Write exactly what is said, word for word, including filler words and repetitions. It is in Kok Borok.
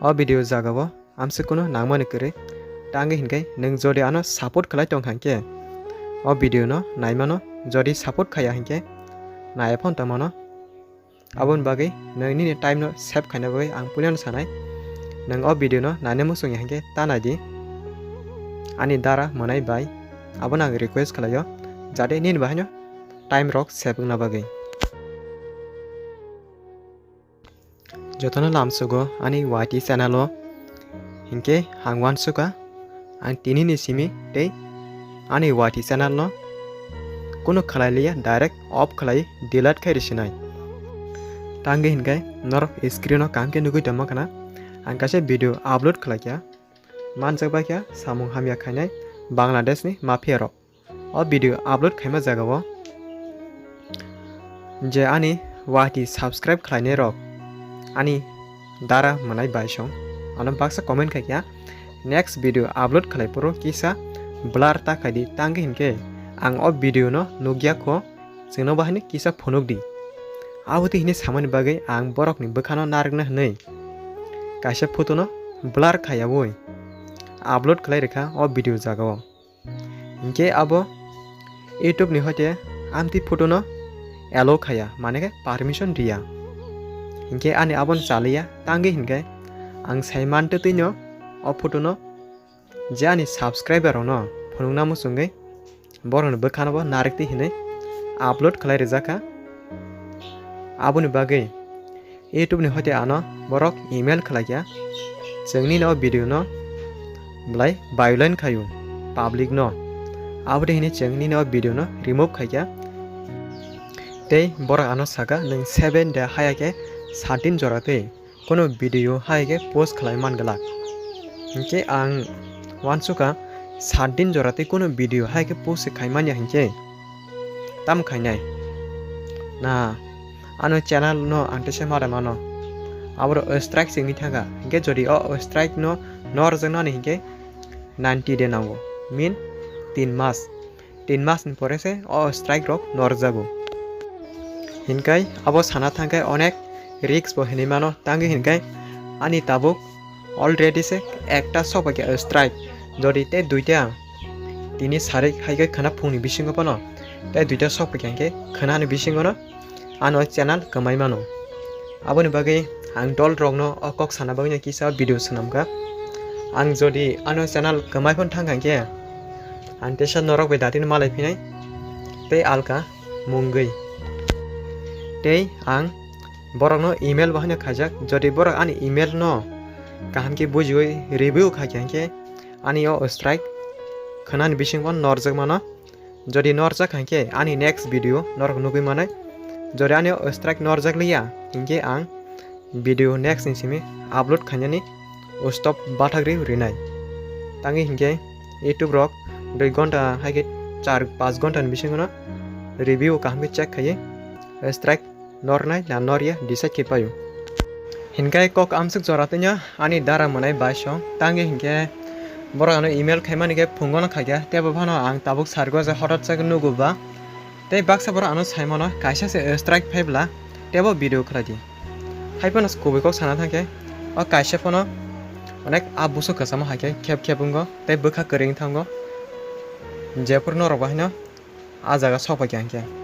O video jagao amswk kunu nangmani kwrwi. Tangwi hinkhe nwng jodi ano support khlai tong kha hinkhe o video no naimano, jodi support khaiya hinkhe naiya phano tongmano. Aboni bagwi nwng nini time no save khaina bagwi ang puilano sanai, nwng o video no naina muchungya hinkhe ta naidi. Ani dara mwnai bai abono ang request khlaio, jate nini bahaino time rok save wngna bagwi. Jotono lamsogo ani Y T channel o, hinkhe ang uansukha ang tinini simi tei ani Y T channel no kunu khlai liya, direct off khlai delete khai risinai. Tangwi hinkhe norok screen o kaham khe nugwi tongma khna, ang kaisa video upload khlaikha, manjak baikha samung hamya khainai Bangladesh ni mafia rok. O video upload khaima jagao je ani Y T subscribe khlainai rok ani dara mwnai bai song ano baksa comment khaikha, next video upload khlai phuru kisa blur ta khaidi, tangwi hinkhe ang o video no nukya kho, chwngno bahaino kisa phunukdi. Abotwi hinwi samani bagwi ang borokni bwkhano narwkna hwnwi kaisa photo no blur khaiyaui upload khlai rwkha o video jagao. Hinkhe abo YouTube ni hoite amtwi photo no allow khaiya, mane khe permission riya. Hinkhe ani abono chaliya, tangwi hinkhe ang sai mantwtwino o photo no je ani subscriber rokno phunukna muchungwi borokni bwkhano bo narwktwi hinwi upload khlai rijak kha. Aboni bagwi YouTube ni hoite ano borok email khlaikha, chwng nini o video no belai violent khaio public no, aboni hinwi chwng nini o video no remove khaikha. Tei borok ano saka, nwng seven day haya khe satin jora twi kunu video hai khe post khlai man glak. Hinkhe ang uansukha, satin jora tei kunu video hai khe post khai manya hinkhe tam khainai? Na, ano channel no ang teisa mare mano, aboro strike se wngwi thangkha. Hinkhe jodi o strike no norjaknani hinkhe ninety day nango, mean tin mas. Tin mas ni pore se o strike rok norjago. Hinkai abo sana thangkai onek risk bo hinwi mano, tangwi hinkai ani tabuk already se ekta sokphaikha strike, jodi tei duita tini sarik hai khe khwna phungni bisingo phano tei duita sokphaikha hinkhe khwnani bisingo no ano channel kwmai mano. Aboni bagwi ang dol rokno o kok sana bagwi no kisa video swnamkha. Ang jodi ano channel kwmai phano thangkha hinkhe ang teisa norok bai datino malai phinai tei alka mungwi. Tei ang borokno email bo haino khaijak, jodi borok ani email no kaham khe bujiwi review khaikha hinkhe ani o strike khwnani bisingo norjak mano. Jodi norjak hinkhe ani next video norok nugwi manai. Jodi ani o strike norjak liya hinkhe ang video next ni simi upload khainani stop bathagri rinai. Tangwi hinkhe YouTube rok dui gonta hai khe char panch gonta ni bisingo no review kaham khe check khaiwi strike nornai na norya decide khe paio. Hinkai kok amswk jora twinya ani dara mwnai bai song, tangwi hinkhe borok ano email khaimani khe phungo no khaikha, tebo phano ang tabuk sargo je hotot se nugo ba. Tei baksa borok ano saimano kaisa se strike phaibla tebo video khlai di. Hai phano kubui kok sana thangkhe o kaisa phano onek a busu kwchamo hai khe khep khep wngo tei bwkha kwrwi wng thango. Jephuru norok bo haino a jaga sok pai kha hinkhe.